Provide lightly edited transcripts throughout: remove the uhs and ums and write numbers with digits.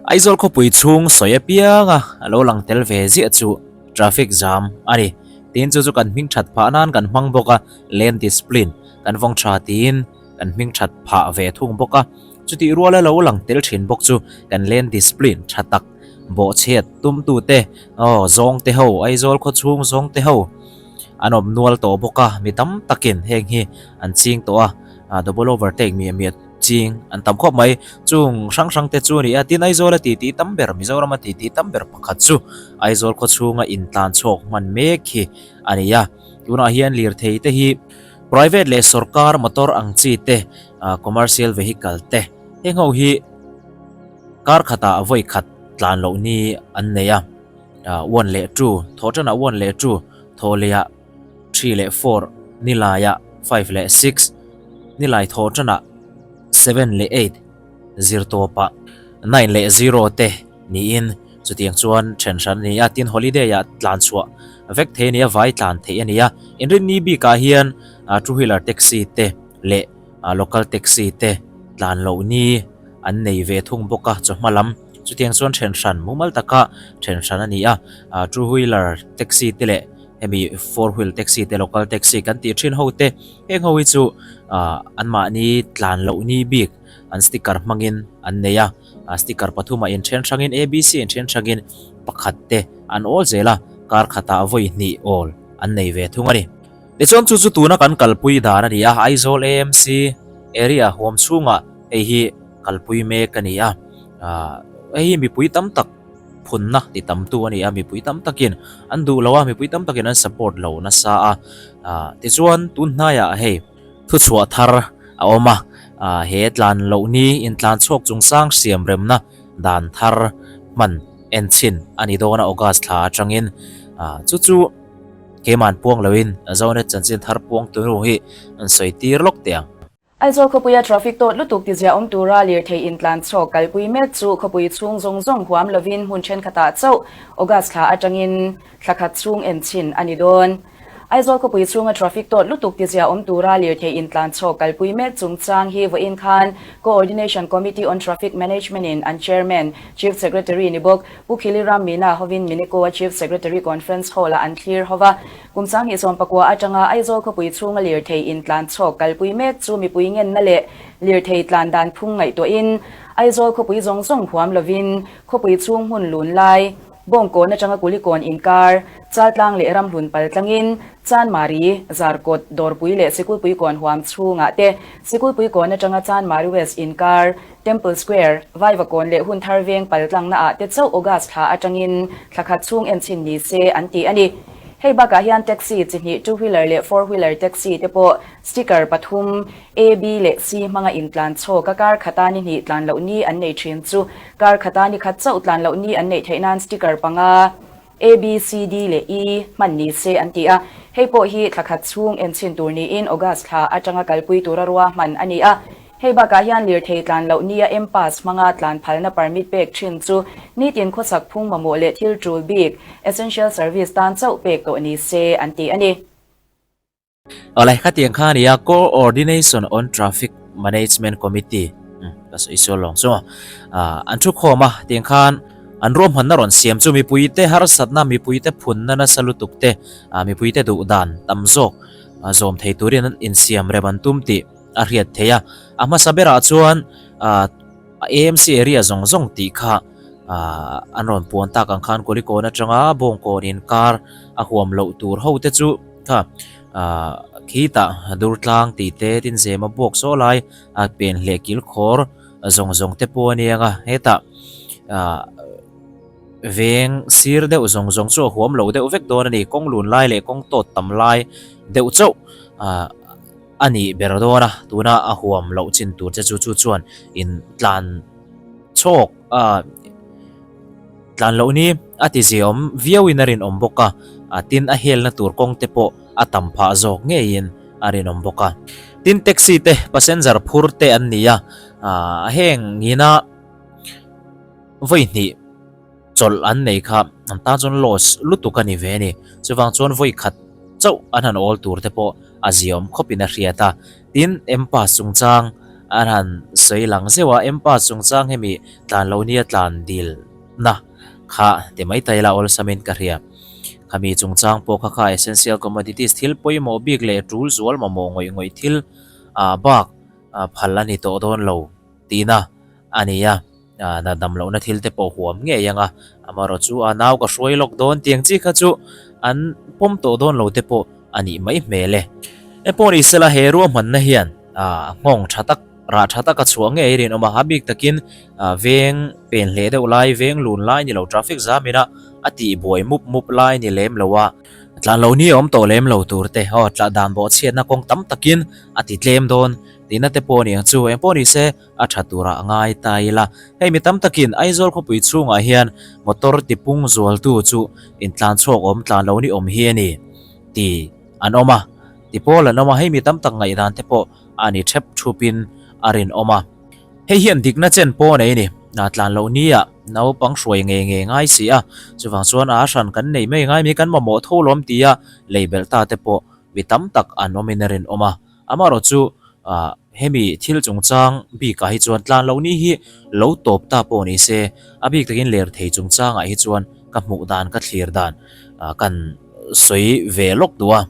Aizawl khawpui chhung sawi apianga a lo lang tel ve ziah chu traffic jam a ni. Tin chu chu kan hming that phah nan kan hmang bawk a, lane discipline kan vawng tha tiin kan hming that phah ve thung bawk a. Chutih ruala lo lang tel thin bawk chu kan lane discipline tha tak bawhchhiat tumtute aw zawngte ho Aizawl khawchhung zawngte ho an awm nual tawh bawk a, mi tam takin heng hi an ching tawh a, double overtake miah miah ching an tam khawp mai. Chung hrang hrang te chu a ni a, tin Aizawl a titi tam ber, Mizoram a titi tam ber pakhat chu Aizawl khawchhunga intlan chhuak hman mek hi a ni a. Tunah hian lirthei te hi private leh sorkar motor ang chi te, commercial vehicle te heng ho hi kar khatah vawi khat tlan loh ni an nei a. 1 leh 2, thawhtanah 1 leh 2, thawhleiah 3 leh 4, nilaiah 5 leh 6, nilai thawhtanah 7 leh 8, zirtawpah 9 leh 0 te niin chutiang chuan then hran a ni a. Tin, holiday-ah tlan chhuah vek thei a ni a, vai tlan theih a ni a. Inrinni bikah hian two wheeler taxi te leh local taxi te tlan loh ni an nei ve thung bawk a, chawhma lam. Chutiang chuan then hran mumal taka then hran a ni a, two wheeler taxi te leh hemi four wheel taxi te local taxi kan tih thin ho te heng ho hi chu anmahni tlan loh ni bik an sticker hmangin an nei a, sticker pathumah inthen hrangin ABC inthen hrangin pakhat te an awl zel a, kar khatah vawi hnih awl an nei ve thung a ni. Tichuan chu chu tuna kan kalpui dan a ni a, Aizawl AMC area huam chhungah hei hi kalpui mek a ni a, hei hi mipui tam tak phunna ti tamtu a ni a, mipui tam takin an duh lo a, mipui tam takin an support lo nasa a, tichuan tun hnaiah hei thuchhuah thar a awm a, he tlan loh ni intlan chhuak chungchang siam remna dan thar hman enchhin a ni dawn a August thla atangin chu chu Keiman puang loin Zonet chanchin thar puang tunu hi an sawi tir lawk teh ang. Aizawl khawpuia traffic tawt lutuk tizia awm tura lirthei intlan chhawk kalpui mek chu khawpui chhung zawng zawng huam lovin hmun thenkhatah chauh August thla atangin thla khat chhung enchhin a ni dawn. Aizawl khawpui chhunga traffic tawt lutuk tizia awm tura lirthei intlan chhawk kalpui mek chungchang hi vawiin khan Coordination Committee on Traffic Management-in an Chairman, Chief Secretary ni bawk Pu Khiliram Meena hovin Mineko-a Chief Secretary Conference Hall-ah an thlir ho va. Kum sanghnih sawmpakua atanga Aizawl khawpui chhunga lirthei intlan chhawk kalpui mek chu mipui ngenna leh lirthei tlan dan phung ngaihtuahin Aizawl khawpui zawng zawng huam lovin khawpui chhung hmun lun lai Bawngkawn atanga Kulikawn inkar, Chaltlang leh Ramhlun pal tlangin Chanmari, Zarkawt, Dawrpui leh Sikulpuikawn huam chhungah te Sikulpuikawn atanga Chanmari West inkar, Temple Square, Vaivakawn leh Hunthar veng pal tlangna ah te chauh August thla atangin thla khat chhung enchhin ni se an ti a ni. Hei bakah hian taxi chi hnih two wheeler leh four wheeler taxi te pawh sticker pathum A, B leh C hmanga intlan chhawk a kar khata ni hnih tlan loh ni an nei thin chu kar khata ni khat chauh tlan loh ni an neih theih nan sticker panga A, B, C, D leh E hman ni se an ti a. Hei pawh hi thla khat chhung enchhin tur niin August thla atanga kalpui tura ruahman a ni a. Hei bakah hian lirthei tlan loh nia M-Pass hmanga tlan phalna permit pek thin chu nitin khawsak phung mamawh leh thil tul bik, essential service, tan chauh pek tawh ni se an ti a ni. Awle, khatiang kha a ni a, Co-ordination on Traffic Management Committee, ka sawi sual lawng chu, an thu khawm a, tiang khan an ruahmanna rawn siam chu mipuite harsatna, mipuite phunna nasa lutuk te, mipuite duh dan tam zawk zawm thei turin an insiam rem an tum tih a hriat theih a, a hmasa berah chuan AMC area zawng zawng tih kha an rawn puan tak ang khan Kulikawn atanga Bawngkawn inkar a huam loh tur ho te chu kha khitah Durtlang tih te tin zema buak saw lai a pen hleh kil khawr zawng zawng te pawh a nia nga hetah veng sir deuh zawng zawng chu a huam loh deuh vek dawn a ni kawng lun lai leh kawng tawt tam lai deuh chauh A nih ber dawn a, tuna a huam loh chin tur che chu chu chuan in tlan chhawk a, tlan loh ni a ti ziaawm viau in a rinawm bawk a, a tin a helna tur kawng te pawh a tam phah zawk ngeiin a rinawm bawk a. Tin taxi te passenger phur te an ni a, heng ina vawi hnih chawlh an nei kha an tan chuan loss lutuk a ni ve a ni. Chuvang chuan vawi khat chauh an han awl tur te pawh a ziaawm khawpin a hriat a. Tin, M-Pass chungchang an han sawi lang zeuh a, M-Pass chungchang hemi tlan lo nia tlan dil na kha ti mai ta ila awlsamin ka hria. Khami chungchang pawh kha kha essential commodities thil pawimawh bik leh tul zual mamawh ngawih ngawih thil ah bak phal a ni tawh dawn lo tihna a ni a. Na dam lohna thil te pawh huam ngei ang a, amaherawh chu a nau ka hruai lawk dawn tiang chi kha chu an pawm tawh dawn lo te pawh a nih mai hmel e. Engpawh ni sela he ruahmanna hian nghawng tha tak, rah tha tak a chhuah ngei a rinawm a, a bik takin veng pen hleh deuh lai, veng lun lai ni lo traffic zam ina a tih buai mup mup lai ni lem lo a, tlan lo ni awm tawh lem lo tur te aw tlah dan bawhchhiatna kawng tam takin a ti tlem dawn tihna te pawh a ni ang chu. Engpawh ni se a tha turah a ngai ta ila. Hei mi tam takin Aizawl khawpui chhungah hian motor tipung zualtu chu intlan chhuak awm tlan lo ni awm hi a ni ti an awm a, ti pawl an awm a, hei mi tam tak ngaihdan te pawh a ni thep thupin a rinawm a. Hei hian dikna chen pawh a nei a ni, tlan loh nia naupang hruai ngei ngei ngai si a, chuvang chuan a hran kan nei mai ngai mai kan mamawh tho lawm tia lei belh ta te pawh mi tam tak an awmin a rinawm a. Amaherawh chu hemi thil chungchang bikah hi chuan tlan loh ni hi lo tawp ta pawh ni se, a bik takin lerthei chungchangah hi chuan ka hmuh dan ka thlir dan kan sawi ve lawk duh a.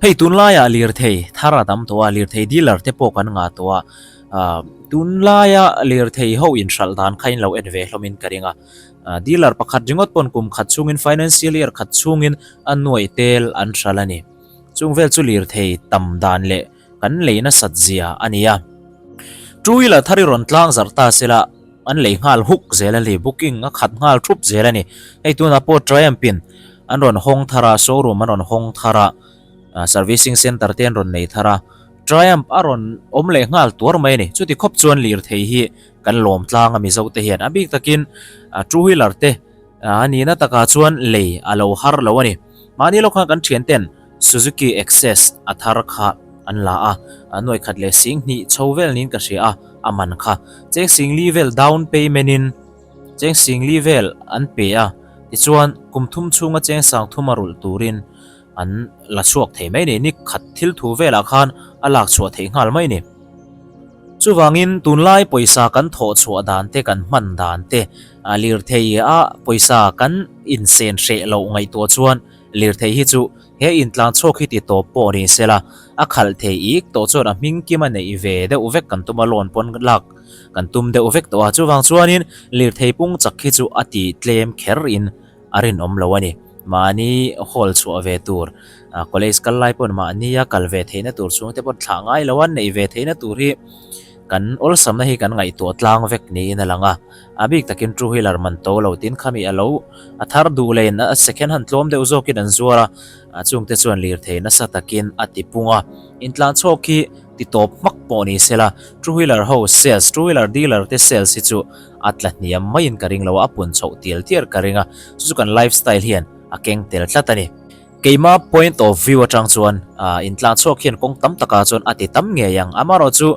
Hei tunlaiah lirthei thar a tam tawh a, lirthei dealer te pawh kan ngah tawh a, tunlaia lirthei ho inhralh dan kha in lo en ve hlawmin ka ring a, dealer pakhat ringawt pawn kum khat chhungin financial year khat chhungin a nuaih tel an hralh a ni. Chung vel chu lirthei tam dan leh kan lei nasat zia a ni a. Two wheeler thar i rawn tlang zarh ta sela an lei nghal huk zel a ni, booking a khat nghal thup zel a ni. Hei tunah pawh Triumph in an rawn hawng thar a, showroom an rawn hawng thar a, servicing centre te an rawn nei thar a, Triumph a rawn awm leh nghal tuar mai a ni. Chuti khawp chuan lirthei hi kan lawm tlang a Mizo te hian a bik takin two wheeler te A nihna takah chuan lei a lo har lo a ni. Mahni lawk khan kan thianten Suzuki Access a thar kha an la a, a nuai khat leh sing hnih chho vel niin ka hria a, a man kha. Cheng sing li vel down payment in cheng sing li vel an pe a, tichuan kum thum chhunga cheng sang thum a rulh turin an la chhuak thei mai a ni. Ni khat thil thu velah khan a lak chhuah theih nghal mai a ni. Chuvangin tunlai pawisa kan thawh chhuah dan te kan hman dan te lirthei a pawisa kan insen hreh loh ngaihtuah chuan lirthei hi chu he intlan chhuak hi ti tawp pawh ni sela a khalh thei ik tawh chuan a hming kim a neih ve deuh vek kan tum a loan pawn lak kan tum deuh vek tawh a chuvang chuanin lirthei pung chak hi chu a ti tlem kher in a rinawm lo a ni. Mahni hawl chhuah ve tur, college kal lai pawn mahnia kal ve theihna tur chhungte pawn thlah ngai lo a, neih ve theihna tur hi kan awlsamna hi kan ngaihtuah tlang vek niin a lang a. A bik takin two wheeler man to lo tin khami a lo a thar duh lein a second hand tlawm deuh zawkin an zuar a, chungte chuan lirthei nasa takin a ti pung a. Intlan chhawk hi ti tawp hmak pawh ni sela, two wheeler ho sales, two wheeler dealer te sales hi chu a tla hniam maiin ka ring lo a, a pun chhoh tial tial ka ring a, chu chu kan life style hian a keng tel tlat a ni. Keima point of view atang chuan intlan chhuak hian kawng tam takah chuan a ti tam ngei ang, amaherawh chu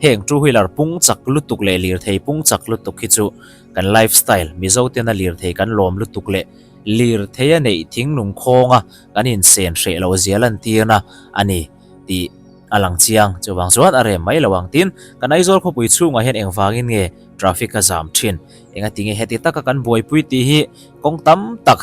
heng two wheeler pung chak lutuk leh lirthei pung chak lutuk hi chu kan life style Mizo tena lirthei kan lawm lutuk leh lirthei a neih thinglung khawnga kan insen hreh loh zia lantirna a ni tih a lang chiang. Chuvang chuan a rem mai lo ang. Tin, kan Aizawl khawpui chhungah hian engvangin nge traffic a zam thin? Engati nge heti taka kan buaipui tih hi kawng tam tak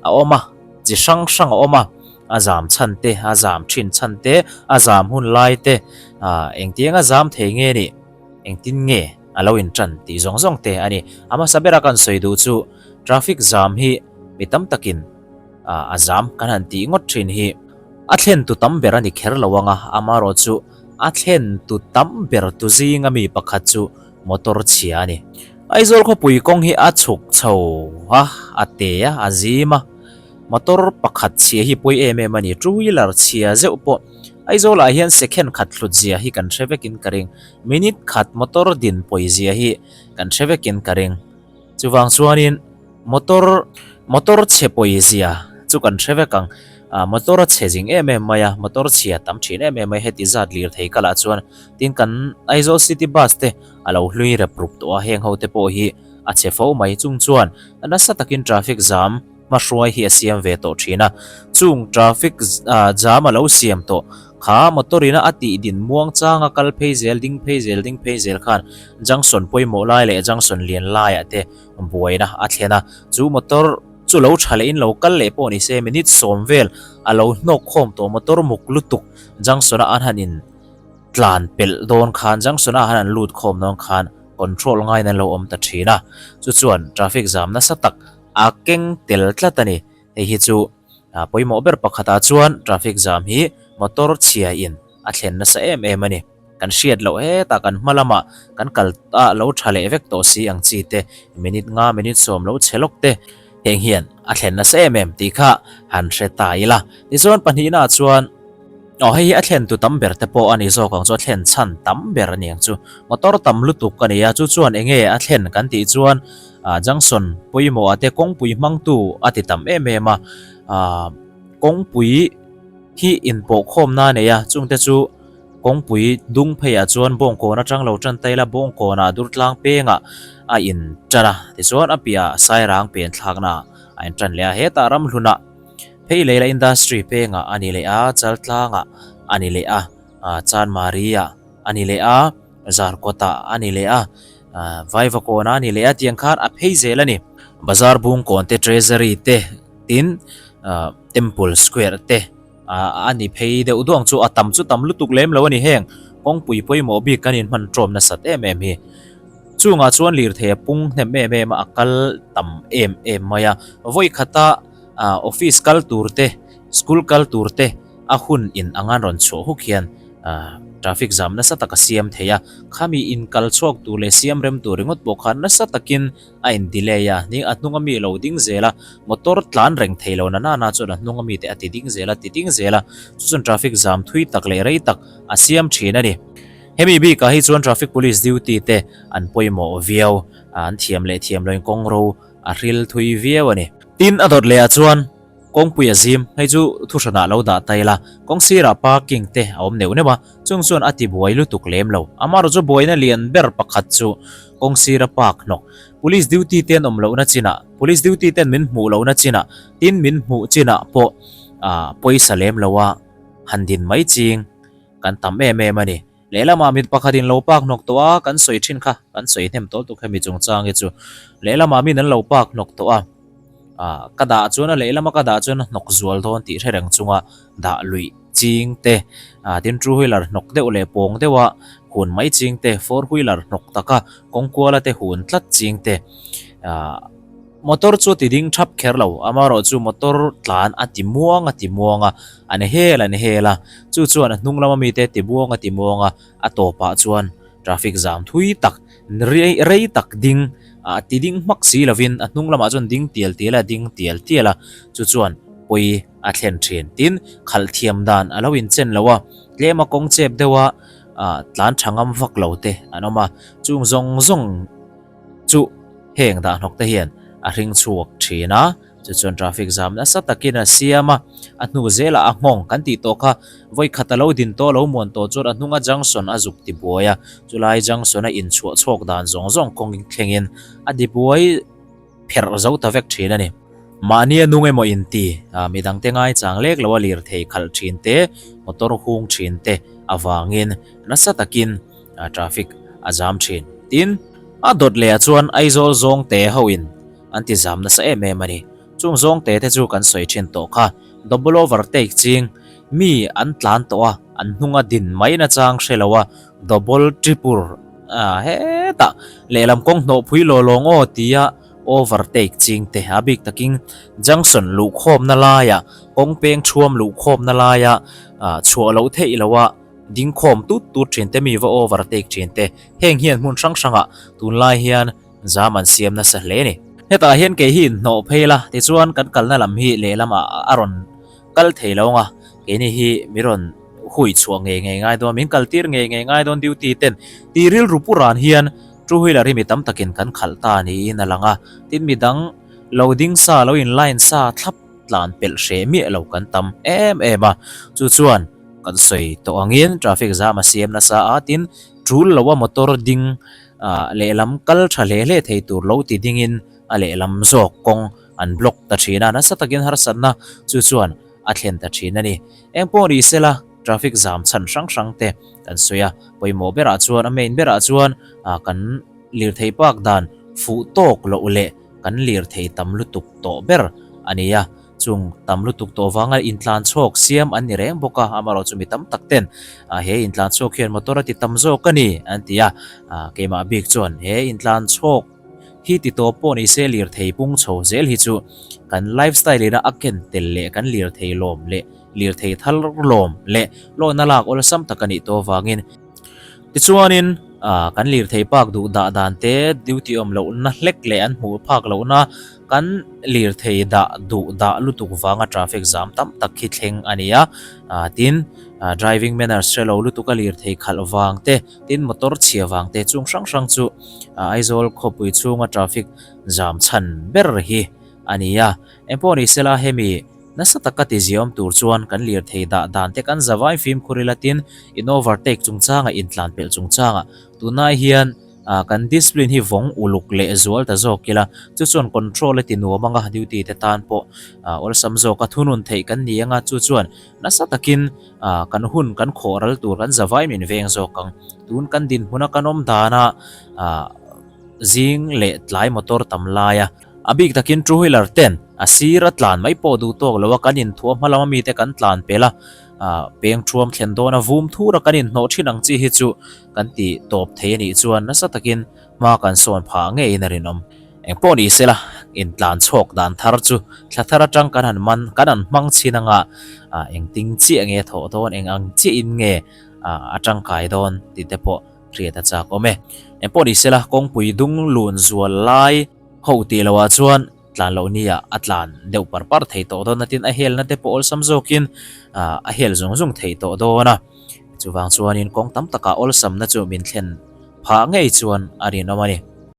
a awm a, chi hrang hrang a awm a, a zam chhan te, a zam thin chhan te, a zam hun lai te, engtianga zam thei nge nih, engtin nge a lo intan tih zawng zawng te a ni. A hmasa bera kan sawi duh chu traffic zam hi mi tam takin a zam kan han tih ngawt thin hi. A thlen tu tam ber a ni kher lo ang a, amaherawh chu a thlen tu tam ber tu zinga mi pakhat chu motor chhia a ni. Aizawl khawpui kawng hi a chhuk chho a, a te a, a zim a, motor pakhat chhia hi pawi em em a ni, two wheeler chhia zeuh pawh Aizawlah hian second khat hlut zia hi kan hre vekin ka ring, minute khat motor din pawi zia hi kan hre vekin ka ring. Chuvang chuanin motor motor chhe pawi zia chu kan hre vek ang. Ah motor a chhe zing em em mai a, motor chhia tam thin em em mai heti zat lir thei ka lah chuan tin kan Aizawl city bus te a lo hlui rep rup tawh a, heng ho te pawh hi a chhe fo mai. Chung chuan nasa takin traffic jam hmahruai hi a siam ve tawh thin a, chung traffic jam a lo siam tawh. Kha motor ina a tih din muang changa kal phei zel, ding phei zel, ding phei zel khan junction pawimawh lai leh junction lian laiah te buaina a thlen a. Chu motor chu lo tha lehin lo kal leh pawh ni se minute sawm vel a lo hnawk khawm tawh motor muk lutuk junction a an han in tlan pelh dawn khan junction a han an lut khawm dawn khan control ngaiin an lo awm ta thin a. Chu chuan traffic zam nasa tak a keng tel tlat a ni. Hei hi chu pawimawh ber pakhatah chuan traffic jam hi motor chhia in a thlen nasa em em a ni. Kan hriat loh hetah kan hma lamah kan kal a lo tha leh vek tawh si ang chi te, minute nga minute sawm lo chhe lawk te heng hian a thlen nasa em em tih kha han hre ta ila. Tichuan pahnihnaah chuan aw hei hi a thlen tu tam ber te pawh a ni zawk ang chu a thlen chhan tam ber a ni ang chu. Motor tam lutuk a ni a, chu chuan eng nge a thlen kan tih chuan ah junction pawimawh ah te kawngpui hmangtu a ti tam em em a, ah kawngpui hi inpawhkhawmna a nei a, chungte chu kawngpui dung pheiah chuan bawngkawn atang lo tan ta ila bawngkawnah durtlang pengah a in tan a, tichuan a piahah sairang pen thlakna a in tan leh a, hetah ramhlunah phei leila industry pengah a ni leh a, chaltlangah a ni leh a, ah chanmari-ah a ni leh a. Zarkawtah a ni leh a, Vaivakawnah a ni leh a tiang khan a phei zel a ni. Bazar Bungkawn te, Treasury te tin Temple Square te a ni phei deuh duang chu a tam chu tam lutuk lem lo a ni heng kawngpui pawimawh bik kan inhman tawm nasat em em hi. Chungah chuan lirthei a pung hnem em em a, a kal tam em em mai a. Vawi khata office kal tur te, school kal tur te a hun in anga rawn chhuah huk hian traffic jam nasa tak a siam thei a, khami in kal chhuak tur leh siam rem tur ringawt pawh khan nasa takin a in delay a, ni a hnunga mi lo ding zel a, motor tlan reng thei lo na nana chuan a hnunga mite a ti ding zel a, ti ding zel a, chu chuan traffic jam thui tak leh rei tak a siam thin a ni. Hemi bikah hi chuan traffic police duty te an pawimawh viau, an thiam leh thiam loin kawng ro a hril thui viau a ni. Tin a dawt leh ah chuan Kawngpui a zim, hei chu thu hranah lo dah ta ila, kawng sirah parking te a awm neuh neuh a, chung chuan a ti buai lutuk lem lo. Amaherawh chu buaina lian ber pakhat chu kawng sira park hnawk. Police duty te an awm lohna chinah, police duty ten min hmuh lohna chinah, tin min hmuh chinah pawh pawisa lem loa han din mai ching kan tam em em a ni. Lehlamah mit pakhatin lo park hnawk tawh a, kan sawi thin kha, kan sawi hnem tawh tuk hemi chungchang hi chu. Lehlamah min an lo park hnawk tawh a, ah ka dah chuan a lehlama ka dah chuan a hnawk zual dawn tih hre reng chunga dah luih ching te, ah tin two wheeler hnawk deuh leh pawng deuha hun mai ching te, four wheeler hnawk taka kawng kuala te hun tlat ching te, ah. Motor chu ti ding thap kher lo, amaherawh chu motor tlan a ti muang a ti muang a, an hel an hel a, chu chuan a hnung lama mite ti muang a ti muang a, a tawpah chuan traffic jam thui tak rei rei tak ding a ti ding hmak si lovin a hnung lamah chuan ding tial tial a ding tial tial a, chu chuan pawi a thlen thin. Tin, khalh thiam dan a lo inchen lo a, tlema kawng chep deuha tlan tha ngam vak lo te an awm a, chung zawng zawng. Chu heng dah hnawk te hian a hring chhuak thin a, chu chuan traffic jam nasa takin a siam a, a hnu zelah a nghawng kan tih tawh kha vawi khat a lo din tawh a lo muan tawh chuan a hnunga junction a zuk ti buai a, chulai junction a inchhuah chhuak dan zawng zawng kawng thlengin a di buai pherh zo ta vek thin a ni. Mahni a nung emaw inti a, midangte ngaichang lek lo a lirthei khalh thin te, motor hung thin te avangin nasa takin traffic a zam thin. Tin, a dawt leh ah chuan Aizawl zawngte ho in an ti zam nasa em em a ni. Chung zawngte te chu kan sawi thin tawh kha, double overtake ching mi an tlan tawh a, an hnunga din mai nachang hre lo a, double triple hetah lehlam kawng hnawh phui law lawng aw tia overtake ching te a bik takin junction luhkhawmna laiah kawng peng thuam luhkhawmna laia chhuah loh theih loh a, Ding khawm tut tut thin te mi va over take thin te heng hian hmun hrang hrangah tunlai hian zam an siam nasa hle a ni. Hetah hian kei hi inhnawh phei la tichuan kan kalna lam hi lehlamah a rawn kal thei lo ang a, keini hi mi rawn hui chhuah ngei ngei ngai dawn, min kal tir ngei ngei ngai dawn duty ten ti rilru pu ran hian two wheeler hi mi tam takin kan khalh ta niin a lang a, tin midang lo ding sa lo in line sa thlap tlan pelh hreh miah lo kan tam em em a, chu chuan. Kan sawi tawh angin traffic jam a siam nasa a, tin tul loa motor ding ah lehlam kal tha hle hle thei tur lo ti dingin a lehlam zawk kawng an block ta thin a, nasa takin harsatna chu chuan a thlen ta thin a ni. Eng pawh ni sela traffic zam chhan hrang hrang te kan sawi a, pawimawh berah chuan a main berah chuan kan lirthei park dan fuh tawk loh leh kan lirthei tam lutuk tawh ber a ni a, chung tam lutuk tawh vanga intlan chhawk siam an ni reng bawk a, amaherawhchu mi tam tak ten he intlan chhawk hian motor a ti tam zawk a ni an ti a, keimah bik chuan he intlan chhawk hi ti tawp pawh ni se lirthei pung chho zel hi chu kan lifestyle ina a ken tel leh kan lirthei lawm leh lirthei thar lawm leh lawna lak awlsam tak a nih tawh avangin tichuanin kan lirthei park duh dah dan te duty awm lohna hlek leh an hmuh phak lohna kan lirthei dah duh dah lutuk vanga traffic zam tam tak hi thleng a ni a tin driving manners hre lo lutuk a lirthei khalh vang te Tin, motor chhia vang te chung hrang hrang chu Aizawl khawpui chhunga traffic jam chhan ber hi a ni a. Engpawh ni sela hemi nasa taka tiziawm tur chuan kan lirthei dah dan te kan zavai fimkhur ila tin in overtake chungchanga intlan pelh chungchanga tunai hian kan discipline hi vawng uluk leh zual ta zawk ila chu chuan control a ti nuam anga duty te tan pawh awlsam zawka thunun theih kan ni anga chu chuan nasa takin kan hun kan khawh ral tur kan zavai min veng zawk ang. Tun kan dinhmuna kan awm dana zing leh tlai motor tam laia a bik takin two wheeler ten a sir a tlan mai pawh duh tawk lo a kan inthuah hma lama mite kan tlan pel a peng thuam thlen dawna vum thura kan inhnawh thin ang chi hi chu kan ti tawp thei a nih chuan nasa takin hma kan sawn phah ngeiin a rinawm. Engpawh ni sela, intlan chhawk dan thar chu thla thar atang kan han man, kan han hmang chhin anga engtin chiah nge thawh dawn, eng ang chiahin nge a tangkai dawn tih te pawh hriat a chak awm e. Engpawh ni sela, kawngpui dung lun zual lai ho tih loah chuan tlan loh nia a tlan deuh par par thei tawh dawn a, tin a helna te pawh awlsam zawkin a hel zung zung thei tawh dawn a. Chuvang chuanin kawng tam takah awlsamna chu min thlen phah ngei chuan a rinawm a ni.